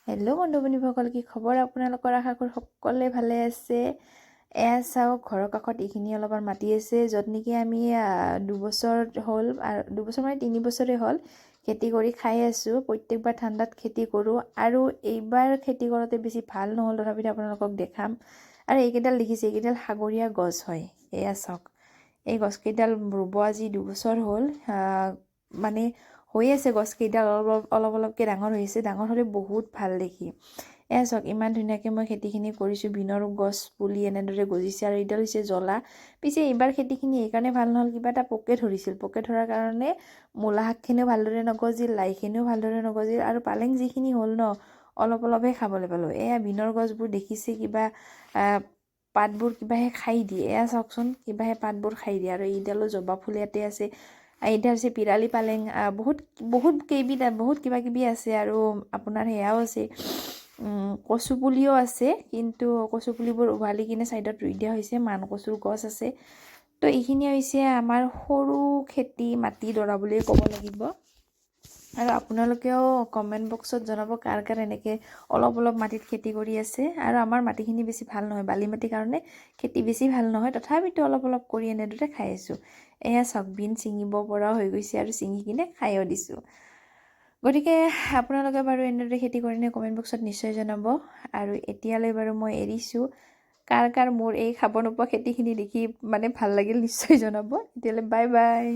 Hello' বন্ধু বান্ধৱীসকল, কি খবৰ আপোনালোকৰ? আশা কৰোঁ সকলোৱে ভালে আছে। এয়া চাওক, ঘৰৰ কাষত এইখিনি অলপমান মাটি আছে, য'ত নেকি আমি 2 বছৰ হ'ল আৰু 2 বছৰ মানে 3 বছৰেই হ'ল খেতি কৰি খাই আছোঁ। প্ৰত্যেকবাৰ ঠাণ্ডাত খেতি কৰোঁ আৰু এইবাৰ খেতি কৰোঁতে বেছি ভাল নহ'ল, তথাপিতো আপোনালোকক দেখাম। আৰু এইকেইডাল দেখিছে, এইকেইডাল সাগৰীয়া গছ হয়। এয়া চাওক, এই গছকেইডাল ৰুব আজি 2 বছৰ হ'ল, মানে হৈ আছে গছকেইডাল, অলপ অলপ অলপ অলপকৈ ডাঙৰ হৈছে। ডাঙৰ হ'লে বহুত ভাল দেখি। এয়া চাওক, ইমান ধুনীয়াকৈ মই খেতিখিনি কৰিছোঁ। বিনৰ গছ পুলি এনেদৰে গজিছে আৰু এইডাল হৈছে জ্বলা। পিছে এইবাৰ খেতিখিনি এইকাৰণে ভাল নহ'ল, কিবা এটা পোকে ধৰিছিল। পোকে ধৰাৰ কাৰণে মূলা শাকখিনিও ভালদৰে নগজিল, লাইখিনিও ভালদৰে নগজিল আৰু পালেং যিখিনি হ'ল ন, অলপ অলপহে খাবলৈ পালোঁ। এয়া বিনৰ গছবোৰ দেখিছে, কিবা পাতবোৰ কিবাহে খাই দিয়ে। এয়া চাওকচোন, কিবাহে পাতবোৰ খাই দিয়ে। আৰু এইডালো জবা ফুল ইয়াতে আছে। এইডাল হৈছে পিৰালি পালেং। বহুত বহুত কেইবিধ, বহুত কিবা কিবি আছে। আৰু আপোনাৰ সেয়াও আছে, কচু পুলিও আছে, কিন্তু কচু পুলিবোৰ উভালি কিনে ছাইডত ৰুই দিয়া হৈছে। মান কচুৰ গছ আছে। তো এইখিনি হৈছে আমাৰ সৰু খেতি মাটিডৰা বুলিয়ে ক'ব লাগিব। আৰু আপোনালোকেও কমেণ্ট বক্সত জনাব, কাৰ কাৰ এনেকৈ অলপ অলপ মাটিত খেতি কৰি আছে। আৰু আমাৰ মাটিখিনি বেছি ভাল নহয়, বালি মাটিৰ কাৰণে খেতি বেছি ভাল নহয়, তথাপিতো অলপ অলপ কৰি এনেদৰে খাই আছোঁ। এয়া চাওক, বিন ছিঙিব পৰাও হৈ গৈছে আৰু ছিঙি কিনে খায়ো দিছোঁ। গতিকে আপোনালোকে বাৰু এনেদৰে খেতি কৰেনে, কমেণ্ট বক্সত নিশ্চয় জনাব। আৰু এতিয়ালৈ বাৰু মই এৰিছোঁ। কাৰ কাৰ মোৰ এই খাব নোপোৱা খেতিখিনি দেখি মানে ভাল লাগিল, নিশ্চয় জনাব। এতিয়ালৈ বাই বাই।